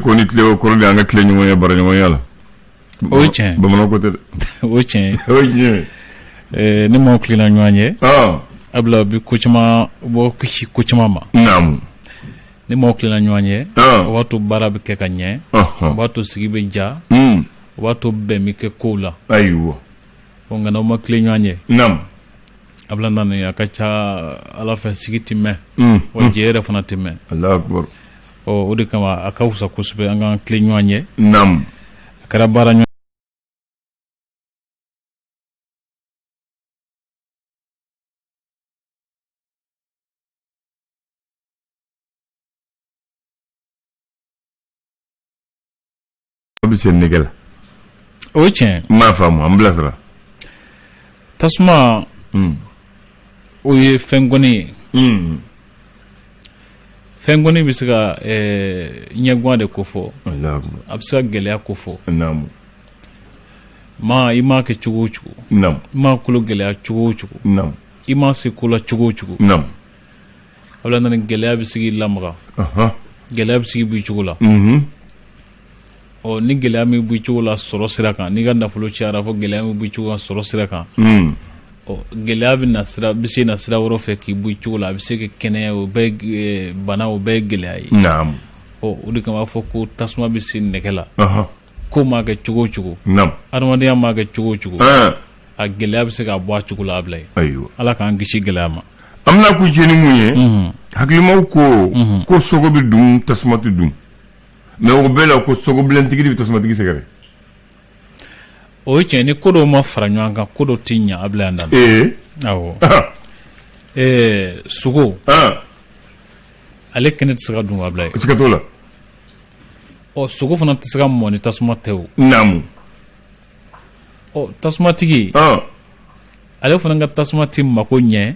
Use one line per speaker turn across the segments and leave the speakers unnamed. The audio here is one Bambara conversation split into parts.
ko ni tile o kɔrɔ de an ka tile ɲɔgɔn ye baaraɲɔgɔnya la.
O ye tiɲɛ.
Bamananw ko tɛ dɛ.
O ye tiɲɛ ye.
O ye tiɲɛ
ye. Ni maaw tilenna ɲɔgɔn ye. Abila bi ko caman bɔ kisi ko caman ma.
Naamu.
Ni maaw tilenna ɲɔgɔn ye. O b'a to baara bɛ kɛ ka ɲɛ. O b'a to sigi bɛ diya. O b'a to bɛn bɛ kɛ kow la.
Ayiwa.
Ɔ nka n'aw ma tilen ɲɔgɔn ye.
Naamu.
Abila nani a ka ca Ala fɛ sigi tɛ mɛn. Wa jɛ yɛrɛ fana tɛ mɛn.
Alahu akibaru.
Ɔ o de kama a ka fisa kosɛbɛ an k'an tilen ɲɔgɔn ye.
Naamu.
A kɛra baara ɲɔgɔn
bɛ se nɛgɛ la.
O ye tiɲɛ.
N m'a faamu, an bilasira.
Tasuma. O ye fɛn gɔni ye. Fɛn gɔni bɛ se ka ɲɛgwan de kofɔ. A bɛ se ka gɛlɛya kofɔ.
Naamu.
Maa i m'a kɛ cogo o cogo.
Naamu.
I m'a kolo gɛlɛya cogo o cogo.
Naamu.
I m'a se ko la cogo o cogo.
Naamu.
Abila nani gɛlɛya bɛ se k'i lamaga. Gɛlɛya bɛ se k'i bɔ i cogo la. Ɔ ni gɛlɛya min b'i cogo la sɔrɔ sira kan, n'i ka nafolo cayara fo gɛlɛya min b'i cogo la sɔrɔ sira kan. Ɔ gɛlɛya bɛ na sira bɛ se na sira wɛrɛ fɛ k'i bɔ i cogo la, a bɛ se ka kɛnɛya, o bɛɛ bana, o bɛɛ ye gɛlɛya ye.
Naamu.
Ɔ o de kama a b'a fɔ ko tasuma bɛ se nɛgɛ la. Ko maa kɛ cogo o cogo.
Naamu.
Adamadenya maa kɛ cogo o cogo. A gɛlɛya bɛ se ka bɔ a cogo la, Abila ye.
Ayiwa.
Ala k'an kisi gɛlɛya ma.
An bɛna kuncɛ ni mun ye? Hakilimaw ko ko sogo bɛ dun, tasuma tɛ dun. Mais o bɛɛ la ko sogobilentigi de bɛ tasumatigi sɛgɛrɛ.
O ye tiɲɛ, ni ko dɔw ma fara ɲɔgɔn kan, ko dɔ tɛ ɲɛ, Abila yan.
Ee.
Awɔ. Sogo. Ale kɛnɛ tɛ se ka dun, Abila ye.
Siga t'o la.
Ɔ sogo fana tɛ se ka mɔ ni tasuma tɛ o.
Naamu.
Ɔ tasumatigi. Ale fana ka tasuma tɛ mako ɲɛ.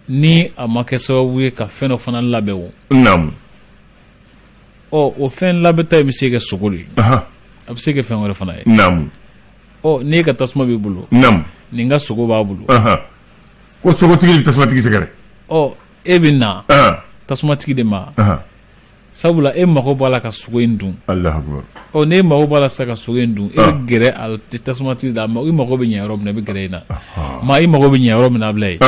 Ni a ma kɛ sababu ye ka fɛn dɔ fana labɛn o.
Naamu.
Ɔ o fɛn labɛnta in bɛ se ka kɛ sogo de ye. A bɛ se ka kɛ fɛn wɛrɛ fana ye.
Naamu.
Ɔ n'e ka tasuma b'i bolo.
Naamu.
Nin ka sogo b'a bolo.
Ko sogotigi de bɛ tasumatigi sɛgɛrɛ.
Ɔ e bɛ na. Tasumatigi de ma. Sabula e mago b'a la ka sogo in dun.
Alahu akibaru.
Ɔ n'e mago b'a la sisan ka sogo in dun, e bɛ gɛrɛ a tasumatigi la, i mago bɛ ɲɛ yɔrɔ min na, i bɛ gɛrɛ yen na. Maa i mago bɛ ɲɛ yɔrɔ min na, Abila ye.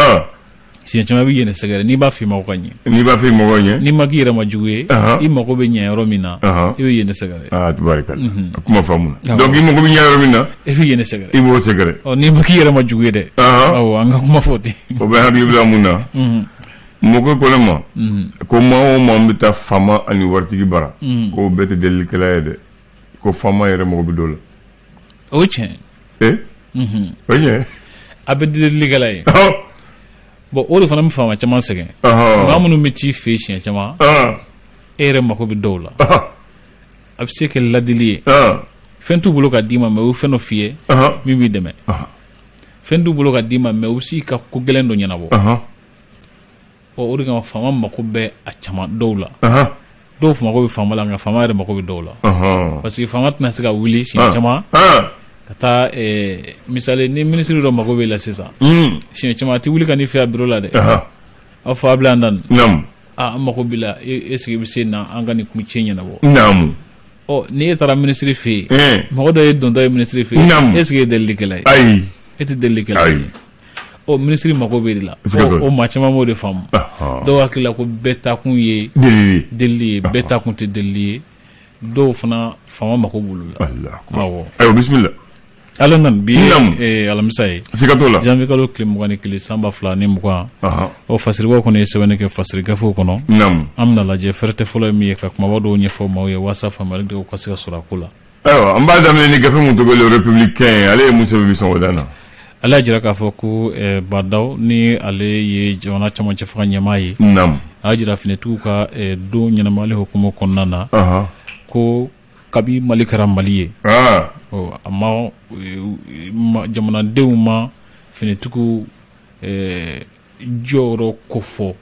Siɲɛ caman i bɛ yen de sɛgɛrɛ n'i b'a fɛ i mago ka ɲɛ.
N'i b'a fɛ i mago ɲɛ.
N'i ma k'i yɛrɛ ma jugu ye. I mago bɛ ɲɛ yɔrɔ min na. I bɛ yen de sɛgɛrɛ.
Aa tabarikala. A kuma faamuna. Donc i mago bɛ ɲɛ yɔrɔ min na.
I bɛ yen de sɛgɛrɛ.
I b'o sɛgɛrɛ.
Ɔ n'i ma k'i yɛrɛ ma jugu ye dɛ. Awɔ, an ka kuma fɔ ten.
O bɛ hakili bila mun na. Mɔgɔ ko ne ma. Ko maa o maa bɛ taa faama ani waritigi bara. K'o bɛɛ tɛ delilikɛla ye dɛ. Ko faama yɛrɛ mago bɛ dɔ la.
O ye tiɲɛ
ye. O ye tiɲɛ ye.
A bɛ delilikɛla ye. Bon o de fana bɛ faama caman sɛgɛn. Maa minnu bɛ t'i fɛ yen siɲɛ caman. E yɛrɛ mako bɛ dɔw la. A bɛ se kɛ ladili ye. Fɛn t'u bolo ka d'i ma, mais u bɛ fɛn dɔ f'i ye. Min b'i dɛmɛ. Fɛn t'u bolo ka d'i ma, mais u bɛ se k'i ka ko gɛlɛn dɔ ɲɛnabɔ. Ɔ o de kama faama mako bɛ a caman dɔw la. Dɔw mako bɛ faama la, nka faama yɛrɛ mako bɛ dɔw la. Parce que faama tɛna se ka wuli siɲɛ caman. Ka taa misali ni minisiri dɔ mako b'i la sisan. Siɲɛ caman a tɛ wuli ka n'i fɛ a bureau la dɛ. A fɔ Abila Andani.
Naamu.
Aa an mako b'i la, est-ce que i bɛ se na an ka nin ci ɲɛnabɔ.
Naamu.
Ɔ ni e taara minisiri fɛ yen. Mɔgɔ dɔ ye dontɔ ye minisiri fɛ yen.
Naamu.
Est-ce que e ye delilikɛla ye?
Ayi.
E tɛ delilikɛla ye.
Ayi.
Ɔ minisiri mako b'e de la. O maa caman b'o de faamu. Dɔw hakili la ko bɛɛ taakun ye delili ye, bɛɛ taakun tɛ delili ye. Dɔw fana faama mako b'olu la. Awɔ.
Ayiwa, bisimila.
Ala nana bi ye alamisa ye.
Siga t'o la.
Janvier kalo tile 21 san 2020. Ɔ fasiribaw kɔni ye sɛbɛnni kɛ fasiri gafew kɔnɔ.
Naamu.
An bɛna lajɛ fɛrɛtɛ fɔlɔ ye min ye ka kumaba dɔw ɲɛfɔ maaw ye walasa faamuyali dɔw ka se ka sɔrɔ a ko la.
Ayiwa, an b'a daminɛ ni gafe min tɔgɔ Le Républicain, ale ye mun sɛbɛn bi sɔgɔmada in na?
Ale y'a jira k'a fɔ ko Bah N'Daw ni ale ye jamana cɛmancɛ fanga ɲɛmaa ye.
Naamu.
A y'a jira finitigiw ka don ɲɛnamayali hukumu kɔnɔna na. Ko kabi Mali kɛra Mali ye. Ɔ a ma jamanadenw ma finitigiw jɔyɔrɔ ko fɔ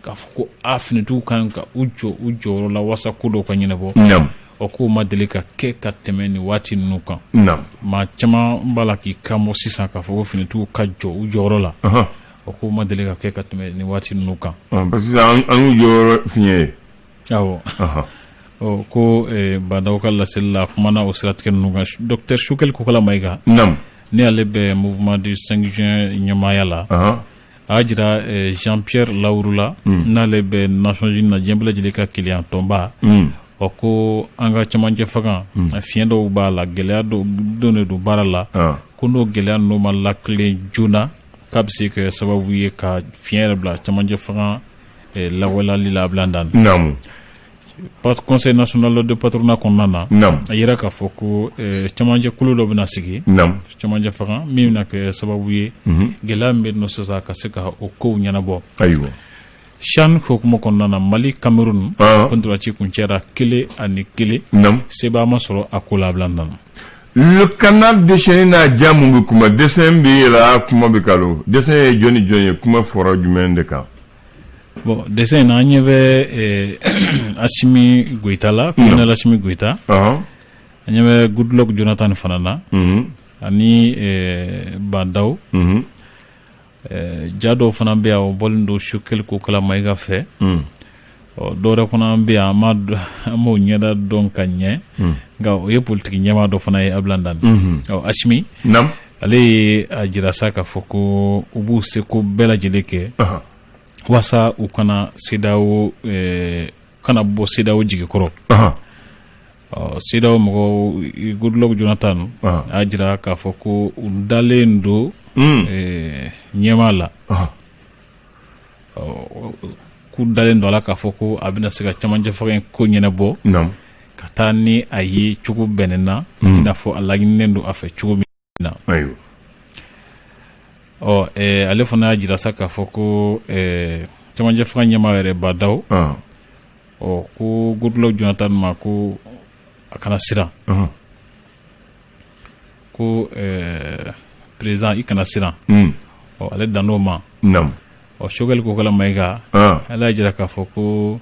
k'a fɔ ko a finitigiw kan ka u jɔ u jɔyɔrɔ la walasa ko dɔw ka ɲɛnabɔ. O ko ma deli ka kɛ ka tɛmɛ nin waati ninnu kan. Maa caman b'a la k'i kan bɔ sisan k'a fɔ ko finitigiw ka jɔ u jɔyɔrɔ la. O ko ma deli ka kɛ ka tɛmɛ nin waati ninnu kan.
Parce que an y'u jɔyɔrɔ fiɲɛ ye.
Awɔ. Ɔ ko Bah N'Daw ka laseli la, a kumana o siratigɛ ninnu kan. Docteur Choguel Kokalla Maïga, ni ale bɛ Mouvement du 5 juin ɲɛmaaya la, a y'a jira Jean-Pierre Laourou la, n'ale bɛ Nations Unies na, diɲɛ bɛɛ lajɛlen ka kelenya tɔnba. Ɔ ko an ka cɛmancɛ fanga, fiɲɛ dɔw b'a la, gɛlɛya dɔw donnen don baara la, ko n'o gɛlɛya ninnu ma latilen joona, k'a bɛ se kɛ sababu ye ka fiɲɛ yɛrɛ bila cɛmancɛ fanga lawaleyali la. A dan Conseil national de patronat kɔnɔna na, a yira k'a fɔ ko cɛmancɛ kulu dɔ bɛna sigi, cɛmancɛ fanga min bɛna kɛ sababu ye, gɛlɛya min bɛ nɔ sisan, ka se ka o kow ɲɛnabɔ.
Ayiwa.
CHAN hukumu kɔnɔna na, Mali Cameroun ko ntolanci kuncɛra 1-1, sebaa ma sɔrɔ a ko la. A nana.
Le Canard déchaîné n'a ja mun bɛ kuma, dessin bɛ yɛlɛ, kuma bɛ kalo, dessin ye jɔn ni jɔn ye, kuma fɔra jumɛn de kan?
Bon, dessin in na, an ɲɛ bɛ Assimi Goïta la, colonel Assimi Goïta. An ɲɛ bɛ Goodluck Jonathan fana na, ani Bah N'Daw. Ja dɔw fana bɛ yan, o bɔlen don Choguel Kokalla Maïga fɛ. Ɔ dɔwɛrɛ fana bɛ yan, an m'o ɲɛda dɔn ka ɲɛ, nka o ye politiki ɲɛmaa dɔ fana ye, Abilan Dan. Ɔ Assimi, ale ye a jira sa k'a fɔ ko u b'u seko bɛɛ lajɛlen kɛ walasa u kana CEDEAO, kana bɔ CEDEAO jigi kɔrɔ. Ɔ CEDEAO mɔgɔw, Goodluck Jonathan a y'a jira k'a fɔ ko u dalen don ɲɛmaa la, k'u dalen don a la k'a fɔ ko a bɛna se ka cɛmancɛ fanga in ko ɲɛnabɔ ka taa ni a ye cogo bɛnnen na, i n'a fɔ a laɲininen don a fɛ cogo min na. Ɔ ale fana y'a jira sa k'a fɔ ko cɛmancɛ fanga ɲɛmaa yɛrɛ Bah N'Daw, ɔ ko Goodluck Jonathan ma ko a kana siran, ko président, i kana siran. Ɔ ale dan'o ma. Ɔ Choguel Kokalla Maïga, ale y'a jira k'a fɔ ko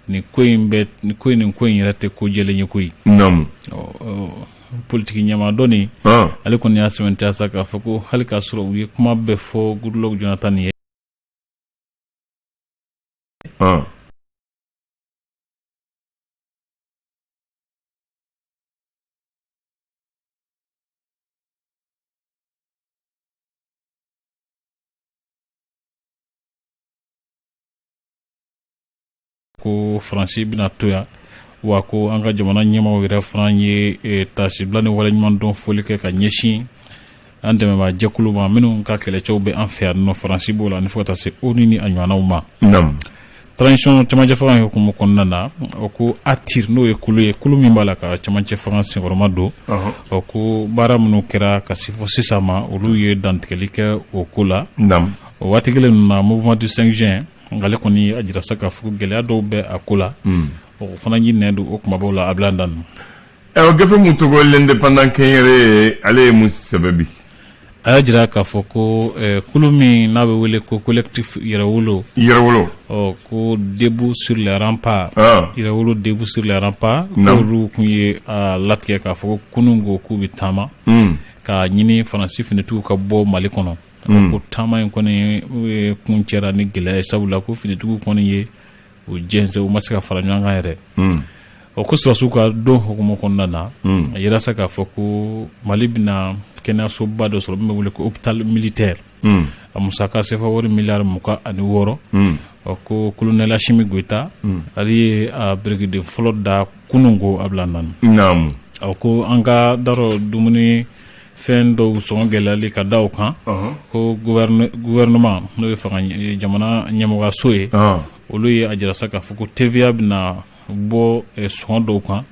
nin ko in bɛ nin ko in, nin ko in yɛrɛ tɛ ko jɛlen ye koyi. Ɔ politiki ɲɛmaa dɔ nin, ale kɔni y'a sɛbɛntiya sa k'a fɔ ko hali k'a sɔrɔ u ye kuma bɛɛ fɔ Goodluck Jonathan ye, ko Faransi bɛna to yan, wa ko an ka jamana ɲɛmaaw yɛrɛ fana ye taasibila ni waleɲumandɔn foli kɛ ka ɲɛsin an dɛmɛbaa jɛkulu ma minnu ka kɛlɛcɛw bɛ an fɛ yan nɔ, Faransi b'o la, ani fo ka taa se ONU ni a ɲɔgɔnnaw ma. Transition cɛmancɛ fanga in hukumu kɔnɔna na, o ko ATIR, n'o ye kulu ye, kulu min b'a la ka cɛmancɛ fanga senkɔrɔma don, o ko baara minnu kɛra ka se fo sisan ma, olu ye dantigɛli kɛ o ko la. O waati kelen ninnu na, Mouvement du 5 juin, ale kɔni a jira sa k'a fɔ gɛlɛya dɔw bɛ a ko la, o fana ɲininen don o kumabaw la. A bila dan.
Ɛ gafe mun tɔgɔ L'Indépendant kɛnyɛrɛ, ale ye mun sɛbɛn bi?
A y'a jira k'a fɔ ko kulu min n'a bɛ wele ko Collectif Yɛrɛwolo,
Yɛrɛwolo,
ɔ ko Debout sur les remparts, Yɛrɛwolo Debout sur les remparts, k'olu tun ye a latigɛ k'a fɔ ko kunun ko k'u bɛ taama k'a ɲini Faransi finitigiw ka bɔ Mali kɔnɔ. Ko taama in kɔni kun cɛra ni gɛlɛya ye, sabula ko finitigiw kɔni ye u jɛnsɛn, u ma se ka fara ɲɔgɔn kan yɛrɛ. Ɔ ko sɔrɔdasiw ka don hukumu kɔnɔna na, a yira sa k'a fɔ ko Mali bɛna kɛnɛyasoba dɔ sɔrɔ min bɛ wele ko hôpital militaire, a musaka sefa wari miliyari 26. Ɔ ko colonel Assimi Goïta, ale ye a birikiden fɔlɔ da kunun ko a bila nani. Ɔ ko an ka darɔ dumuni fɛn dɔw sɔngɔ gɛlɛyali ka da o kan, ko gouvernement, n'o ye fanga jamana ɲɛmɔgɔyaso ye, olu ye a jira sa k'a fɔ ko TVA bɛna bɔ sɔngɔ dɔw kan,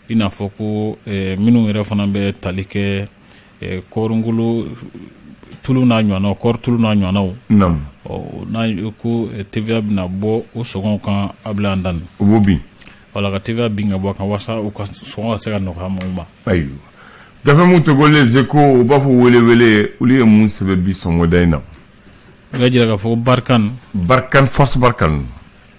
i n'a fɔ ko minnu yɛrɛ fana bɛ tali kɛ kɔɔrikolo tulu n'a ɲɔgɔnnaw, kɔɔri tulu n'a ɲɔgɔnnaw, n'a ko TVA bɛna bɔ o sɔngɔw kan. A bila an dan.
O b'o bin.
Wala ka TVA bin ka bɔ a kan walasa u ka sɔngɔ ka se ka nɔgɔya maaw ma.
Ayiwa, gafe mun tɔgɔ Les Échos, u b'a fɔ welewele, olu ye mun sɛbɛn bi sɔngɔda in na?
U y'a jira k'a fɔ ko Barkhane,
Barkhane, force Barkhane.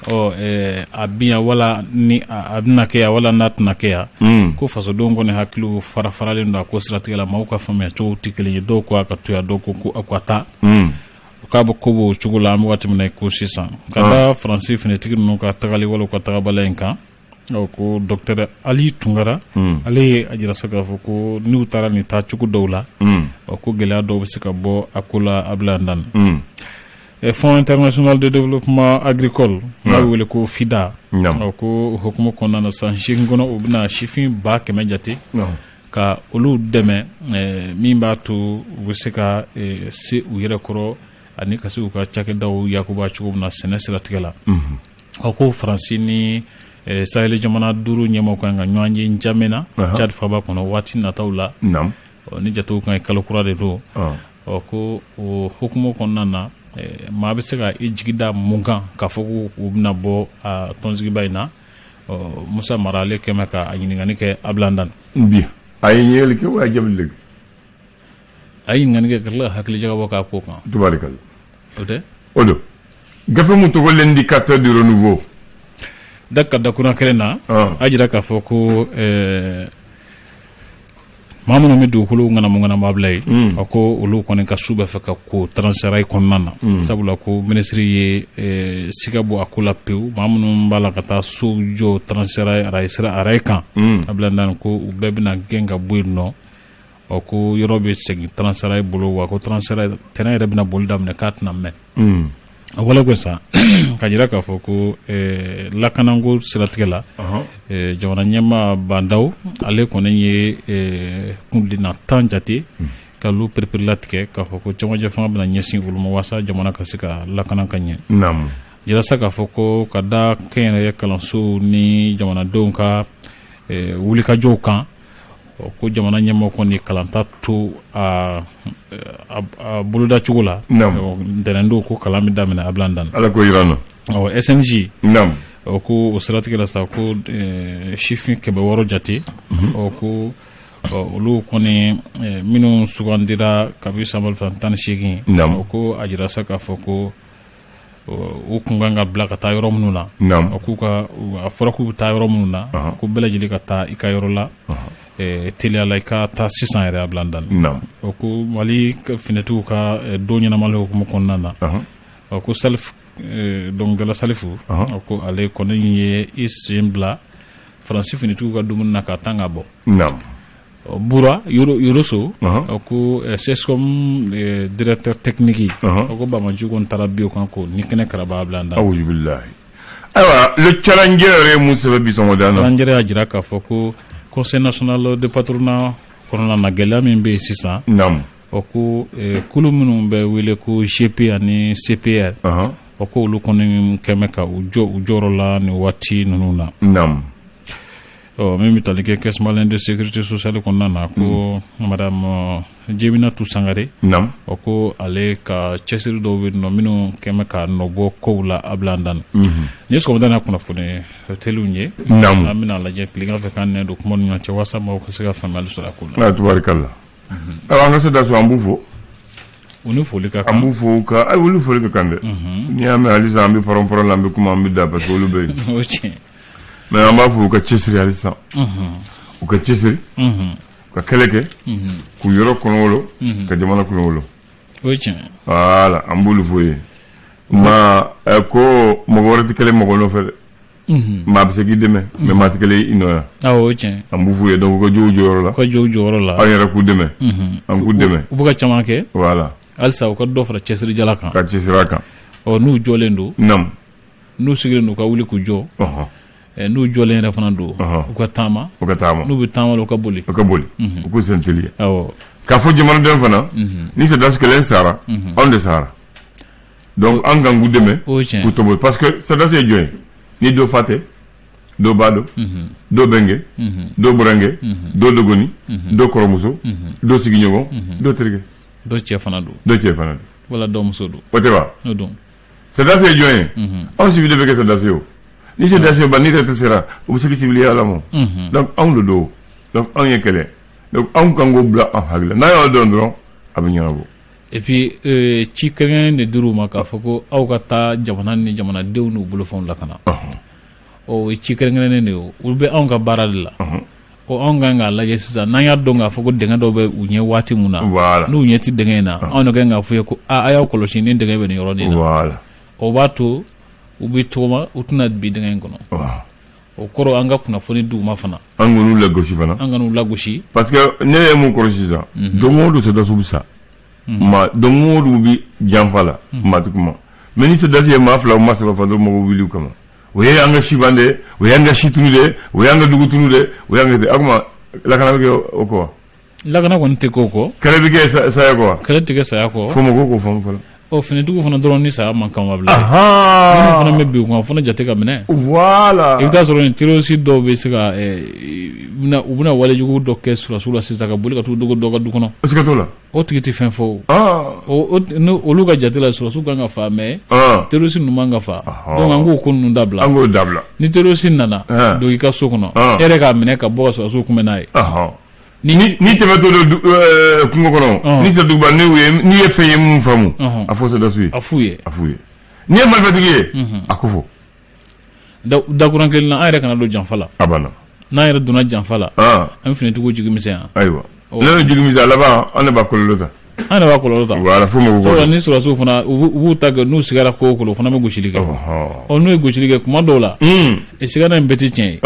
Ɔ a bi yan wala ni a bɛna kɛ yan wala n'a tɛna kɛ yan, ko fasodenw kɔni hakiliw fara faralen don a ko siratigɛ la, maaw ka faamuya cogo tɛ kelen ye. Dɔw ko a ka to yan, dɔw ko ko a ka taa. K'a bɛ ko b'o cogo la an bɛ waati min na i ko sisan, ka da Faransi finitigi ninnu ka tagali wala u ka tagabaliya in kan. Ɔ ko docteur Ali Tunkara, ale ye a jira sa k'a fɔ ko n'u taara nin taa cogo dɔw la, ɔ ko gɛlɛya dɔw bɛ se ka bɔ a ko la, Abdoulaye Dane. Fonds international de développement agricole, n'a bɛ wele ko FIDA, ɔ ko hukumu kɔnɔna na, san 8 kɔnɔ, u bɛna sifin 100 000 jate ka olu dɛmɛ, min b'a to u bɛ se ka se u yɛrɛ kɔrɔ ani ka se u ka cakɛdaw yakuba cogo min na sɛnɛ siratigɛ la. Ɔ ko Faransi ni Sahel jamana duuru ɲɛmaaw kan ka ɲɔgɔn ye N'Djamena, Tchad faaba kɔnɔ, waati nataw la. Ni jatew kan, kalo kura de don. Ɔ ko o hukumu kɔnɔna na, maa bɛ se ka i jigi da mun kan k'a fɔ ko u bɛna bɔ a tɔnsigiba in na? Ɔ Musa Mara, ale kɛmɛ ka a ɲininkali kɛ Abdoulaye Dane.
Bi a ye ɲininkali kɛ wa a ye jaabi de?
A ye ɲininkali kɛ ka tila ka hakili jagabɔ k'a ko kan.
Tubarikala.
O tɛ?
O don. Gafe mun tɔgɔ L'Indicateur du renouveau.
Da ka dakura kelen na, a jira k'a fɔ ko maa minnu bɛ dugukolo ŋanamu ŋanamu bila ye, a ko olu kɔni ka su bɛ fɛ ka ko Transrail kɔnɔna na, sabula ko minisiri ye siga bɔ a ko la pewu. Maa minnu b'a la ka taa so jɔ Transrail arayi sira arayi kan, a bila ko u bɛɛ bɛna gɛn ka bɔ yen nɔ. Ɔ ko yɔrɔ bɛ segin Transrail bolo, wa ko Transrail tɛnɛ yɛrɛ bɛna boli daminɛ k'a tɛna mɛn. A wale ko sa ka jira k'a fɔ ko lakanako siratigɛ la, jamana ɲɛmaa Bah N'Daw, ale kɔni ye kuntilenna 10 jate ka olu pereperelatigɛ k'a fɔ ko cɛmancɛ fanga bɛna ɲɛsin olu ma walasa jamana ka se ka lakana ka ɲɛ. Jira k'a fɔ ko ka da kɛnyɛrɛye kalansow ni jamanadenw ka wulikajɔw kan, ko jamana ɲɛmɔgɔ kɔni kalanta to a bolodacogo la ntɛnɛn don, ko kalan bɛ daminɛ, Abdoulaye Dane.
Ala ko jira na.
Ɔ SNJ, ɔ ko o siratigɛ la sa, ko sifin 600 jate, ɔ ko olu kɔni minnu sugandira kabi san 2018, ko a jira sa k'a fɔ ko u kun kan ka bila ka taa yɔrɔ minnu na, k'u ka a fɔra k'u bɛ taa yɔrɔ minnu na, ko bɛɛ lajɛlen ka taa i ka yɔrɔ la teliya la, i ka taa sisan yɛrɛ, Abdoulaye Dane. O ko Mali finitigiw ka don ɲɛnamali hukumu kɔnɔna na, ko Salif, dɔnkilidala Salifu, ko ale kɔni ye i sen bila Faransi finitigiw ka dumuni na ka tan ka bɔ. Bura Yoroso, ko CSCOM directeur technique, ko Bamaji ko taara bi o kan ko ni kɛnɛ karaba, Abdoulaye Dane.
Awuzubilahi. Ayiwa, Le Challenger yɛrɛ ye mun sɛbɛn bi sɔgɔmada na?
Challenger y'a jira k'a fɔ ko Conseil national de patronat kɔnɔna na, gɛlɛya min bɛ yen sisan, o ko kulu minnu bɛ wele ko GP ani CPR, o ko olu kɔni kɛmɛ ka u jɔ u jɔyɔrɔ la nin waati ninnu na. Ɔ min bɛ tali kɛ Caisse malienne de sécurité sociale kɔnɔna na, ko madame Jeminatu Sangare, o ko ale ka cɛsiri dɔw bɛ yen nɔ minnu kɛmɛ ka nɔbɔ kow la, Abdoulaye Dane. Nin ye sɔgɔmada in kunnafoni teliw ye. An bɛna lajɛ tilegan fɛ k'an nɛ don kuma ni ɲɔgɔn cɛ walasa maaw ka se ka faamuyali sɔrɔ a ko
la. Tubarikala. Ayiwa, an ka se da so, an b'u fo.
U ni foli ka
kan. An b'u fo ka ayi olu foli ka kan dɛ. N'i y'a mɛn halisa an bɛ pɔrɔn pɔrɔn la, an bɛ kuma, an bɛ da parce que olu bɛ yen.
O tiɲɛ.
Mais an b'a fɔ u ka cɛsiri halisa. U ka cɛsiri. U ka kɛlɛ kɛ. K'u yɔrɔ kɔnɔwolo. Ka jamana kɔnɔwolo.
O ye tiɲɛ.
Voilà, an b'olu fo yen. Maa ko mɔgɔ wɛrɛ tɛ kɛlɛ mɔgɔ nɔfɛ dɛ. Maa bɛ se k'i dɛmɛ, mais maa tɛ kɛlɛ i nɔ yan.
Awɔ, o ye tiɲɛ.
An b'u f'u ye donc u ka jɔ u jɔyɔrɔ la.
U ka jɔ u jɔyɔrɔ la.
An yɛrɛ k'u dɛmɛ. An k'u dɛmɛ.
U bɛ ka caman kɛ.
Voilà.
Halisa u ka dɔ fara cɛsirijala kan.
Ka cɛsiri a kan.
Ɔ n'u jɔlen don. N'u sigilen don, u ka wuli k'u jɔ. N'u jɔlen yɛrɛ fana don, u ka taama.
U ka taama.
N'u bɛ taama la, u ka boli.
U ka boli. U k'u sen teliya.
Awɔ.
K'a fɔ jamanaden fana, ni sɔrɔdasi kelen sara, anw de sara. Donc an kan k'u dɛmɛ.
O ye tiɲɛ.
K'u tɔbɔ parce que sɔrɔdasi ye jɔn ye? Ni dɔ fa tɛ, dɔ ba don, dɔ bɛnkɛ, dɔ burankɛ, dɔ dɔgɔnin, dɔ kɔrɔmuso, dɔ sigiɲɔgɔn, dɔ terikɛ.
Dɔ cɛ fana don.
Dɔ cɛ fana don.
Wala dɔ muso don.
O tɛ wa?
O don.
Sɔrɔdasi ye jɔn ye? Anw civil de bɛ kɛ sɔrɔdasi ye o. Ni sɔrɔdasi ban, ni yɛrɛ tɛ sera, u bɛ se k'i civil la ma. Donc anw de don. Donc anw ye kɛlɛ. Donc anw kan k'o bila an hakili la. N'an y'o dɔn dɔrɔn, a bɛ ɲɛnabɔ.
Et puis ci kɛrɛnkɛrɛnnen de dir'u ma k'a fɔ ko aw ka taa jamana ni jamanadenw n'u bolofɛnw lakana. Ɔ o ye ci kɛrɛnkɛrɛnnen de ye o. Olu bɛ anw ka baara de la. Ɔ anw kan k'a lajɛ sisan, n'an y'a dɔn k'a fɔ ko dingɛ dɔw bɛ u ɲɛ waati mun na. N'u ɲɛ tɛ dingɛ in na, anw de kan k'a f'u ye ko aa, a y'aw kɔlɔsi, ni dingɛ bɛ nin yɔrɔ nin na. O b'a to u bɛ tɔgɔma, u tɛna bin dingɛ in kɔnɔ. O kɔrɔ, an ka kunnafoni d'u ma fana.
An kan'u lagosi fana.
An kan'u lagosi.
Parce que ne ye mun kɔlɔsi sisan, don o don sɔrɔdasiw bɛ sa, maa don o don bi janfa la, maa tɛ kuma. Mais ni sɔrɔdasi ye maa fila o maa saba fa dɔrɔn, mɔgɔw wuli u kama: o ye an ka si ban de, o y'an ka si tunu de, o y'an ka dugu tunu de, o y'an ka. O tuma, lakana bɛ kɛ o kɔ wa?
Lakana kɔni tɛ k'o kɔ.
Kɛlɛ bɛ kɛ saya kɔ wa?
Kɛlɛ tɛ kɛ saya kɔ.
Fo mɔgɔw k'o faamu fɔlɔ.
Ɔ, finitigiw fana dɔrɔn ni saya man kan wa bilen. Minnu fana bɛ bin u kan, o fana jate ka minɛ.
Voilà.
I bɛ taa sɔrɔ nin terroriste dɔw bɛ se ka u bɛna walejugu dɔ kɛ sɔrɔdasiw la sisan, ka boli ka t'u dogo dɔ ka du kɔnɔ.
Siga t'o la.
O tigi tɛ fɛn fɔ o. Ni olu ka jate la, sɔrɔdasiw kan ka fa, mais terroriste ninnu man ka fa. Donc an k'o ko ninnu dabila.
An k'o dabila.
Ni terroriste nana don i ka so kɔnɔ, e yɛrɛ k'a minɛ ka bɔ ka sɔrɔdasiw kunbɛn n'a ye.
Ni tɛmɛtɔ don kungo kɔnɔ, ni tɛ duguba, n'i ye fɛn ye mun faamu, a fɔ sɔrɔdasiw ye.
A f'u ye.
A f'u ye. N'i ye marifatigi ye, a ko fɔ.
Dakuran kelen na, an yɛrɛ kana don janfa la.
A banna.
N'an yɛrɛ donna janfa la, an bɛ finitigiw jigi misɛnya.
Ayiwa, ne ye jigi misɛnya, a laban an de b'a kɔlɔlɔ ta.
An yɛrɛ b'a kɔlɔlɔ ta.
Voilà, fo mɔgɔw.
Sabula ni sɔrɔdasiw fana u b'u ta kɛ, n'u sigara ko o ko la, u fana bɛ gosili kɛ. Ɔ, n'u ye gosili kɛ kuma dɔw la, sigana in bɛɛ tɛ tiɲɛ ye.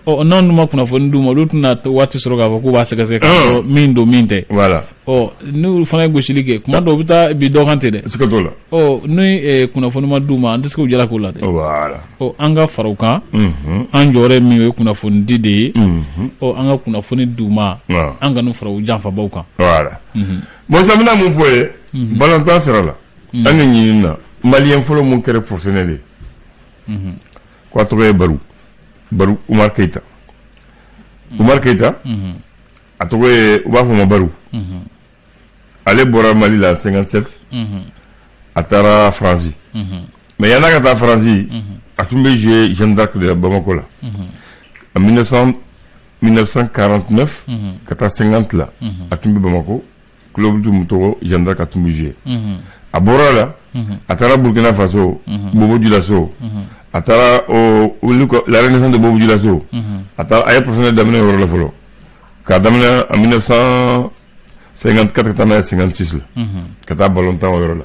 Ɔ, n'anw dun ma kunnafoni d'u ma, olu tɛna waati sɔrɔ k'a fɔ k'u b'a sɛgɛsɛgɛ k'a sɔrɔ min don, min tɛ.
Voilà.
Ɔ, n'u fana ye gosili kɛ kuma dɔw, u bɛ taa bi dɔ kan ten dɛ.
Siga t'o la.
Ɔ, ni kunnafoni ma d'u ma, an tɛ se k'u jalaki o la dɛ.
Voilà.
Ɔ, an ka fara u kan. An jɔyɔrɔ ye min ye, o ye kunnafoni di de ye. Ɔ, an ka kunnafoni d'u ma. An ka n'u fara u janfabaw kan.
Voilà. Bon, sa bɛna mun fɔ ye balontan sira la? An ka ɲini na, malien fɔlɔ mun kɛra professionnel ye, ko a tɔgɔ ye Baru Umar Keyita. Umar Keyita, a tɔgɔ ye, u b'a fɔ ma Baru. Ale bɔra Mali la 57, a taara Faransi. Mais yann'a ka taa Faransi, a tun bɛ jouer Jeanne d'Arc de Bamako la en 1900 1949 ka taa 50 la. A tun bɛ Bamako, club tun tɔgɔ Jeanne d'Arc, a tun bɛ jouer. A bɔra la, a taara Burkina Faso, Bobo Dioulasso. A taara olu la Renaissance de Bobo Dioulasso. A taara, a ye professionnel daminɛ o yɔrɔ la fɔlɔ, k'a daminɛ en 1954 ka taa n'a ye 56 la, ka taa ballon tan o yɔrɔ la.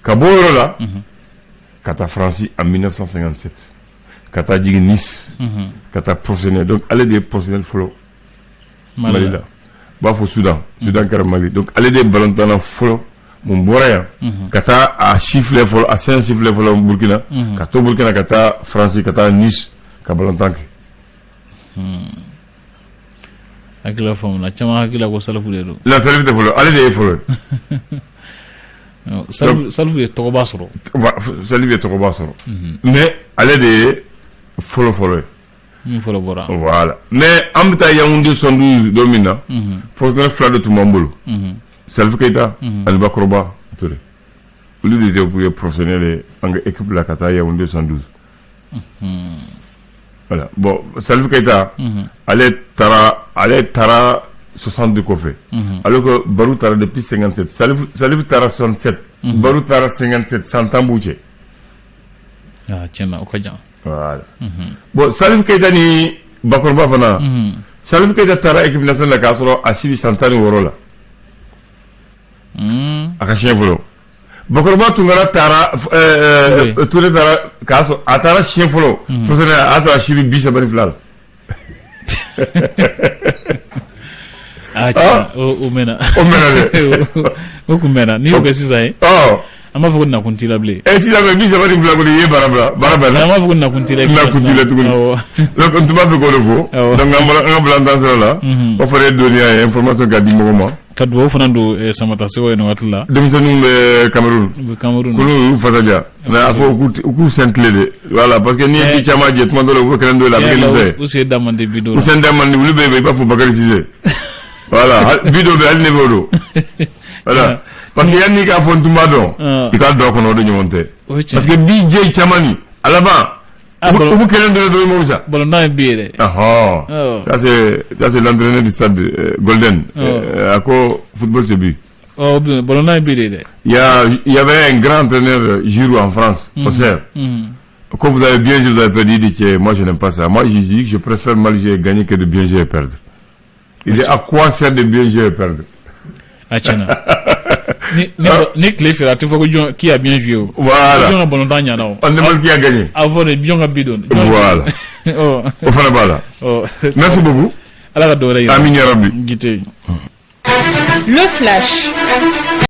Ka bɔ o yɔrɔ la ka taa Faransi en 1957, ka taa jigin Nice, ka taa professionnel. Donc ale de ye professionnel fɔlɔ Mali la. U b'a fɔ Soudan, Soudan kɛra Mali. Donc ale de ye ballon tanna fɔlɔ mun bɔra yan ka taa a sifflet fɔlɔ, a sen sifflet fɔlɔ Burkina, ka to Burkina ka taa Faransi, ka taa Nice ka ballon tan kɛ.
Hakili faamuna, caman hakili la ko Salifu de don.
La, Salifu tɛ fɔlɔ, ale de ye fɔlɔ.
Salifu ye tɔgɔba sɔrɔ.
Salifu ye tɔgɔba sɔrɔ, mais ale de ye fɔlɔ fɔlɔ ye.
Min fɔlɔ bɔra.
Voilà. Mais an bɛ taa Yaoundé 72 don min na, professionnel fila de tun b'an bolo, Salifu Keyita ani Bakɔrɔba Ture. Olu de ye professionnel ye an ka équipe la ka taa Yaoundé 72. Voilà. Bon, Salifu Keyita, ale taara 62 kɔfɛ, alors que Barou taara depuis 57. Salifu taara 67, Barou taara 57, san 10 b'u cɛ.
Ah, tiɲɛ na, o ka jan.
Voilà. Bon, Salif Keita ni Bakɔrɔba fana, Salif Keita taara équipe nationale la k'a sɔrɔ a si bɛ san 16 la. A ka siɲɛ fɔlɔ. Bakɔrɔba Tunkara taara, Touré taara k'a sɔrɔ a taara siɲɛ fɔlɔ professionnel, a y'a sɔrɔ a si bɛ 32 la.
Ah, tiɲɛ, o mɛnna.
O mɛnna dɛ.
O kun mɛnna. N'i y'o kɛ sisan ye, an b'a fɔ ko nakun t'i la bilen.
Ɛ, sisan bɛ 32 kɔni, i ye baara bila, baara bila.
An b'a fɔ ko nakun t'i la.
Nakun t'i la tuguni. Donc n tun b'a fɛ k'o de fɔ. Donc an bɔra an ka balontan sira la. O fana ye dɔnniya ye, information ka di mɔgɔ ma.
Ka dugawu fana don Samata Sɛgɛw ye nin waati la.
Denmisɛnninw bɛ Cameroun.
U bɛ Cameroun.
K'olu y'u fasa ja. Mais a fɔ u k'u sen tilen de. Voilà, parce que n'i ye bi caman jɛ, tuma dɔ la u bɛ kɛnɛ dɔ la, a bɛ kɛ nimisa ye.
U sen da man di bi dɔw la.
U sen da man di, olu bɛ i b'a fɔ Bakary Cissé. Voilà, bi dɔw bɛ hali ne b'o dɔn. Voilà. Parce que yanni k'a fɔ n tun b'a dɔn, i k'a dɔn a kɔnɔ, o de ɲɔgɔn tɛ. Parce que bi jɛ caman nin, a laban u bɛ kelen dɔrɔn dɔrɔn mɔgɔ sa.
Balontan ye bi ye dɛ.
Ɔhɔn. Ça c'est l'entraîneur du stade Golden. A ko football, c'est but.
Oh, balontan ye bi de dɛ.
Il y avait un grand entraîneur, Giroud, en France, Auxerre. Quand vous avez bien joué, vous avez perdu, il dit que moi je n'aime pas ça. Moi je dis que je préfère mal jouer et gagner que de bien jouer et perdre. Il dit: à quoi sert de bien jouer et perdre?
A tiɲɛna. Ni tile fila, a tɛ fɔ ko jɔn qui a bien joué o.
Voilà.
Jɔn ka balontan ɲana o.
On demande qui a gagné.
A fɔ de jɔn ka bi don.
Voilà. O fana b'a la. Merci beaucoup.
Ala ka dɔ wɛrɛ yira.
Amin ya rabbi.
Gite.
Le flash.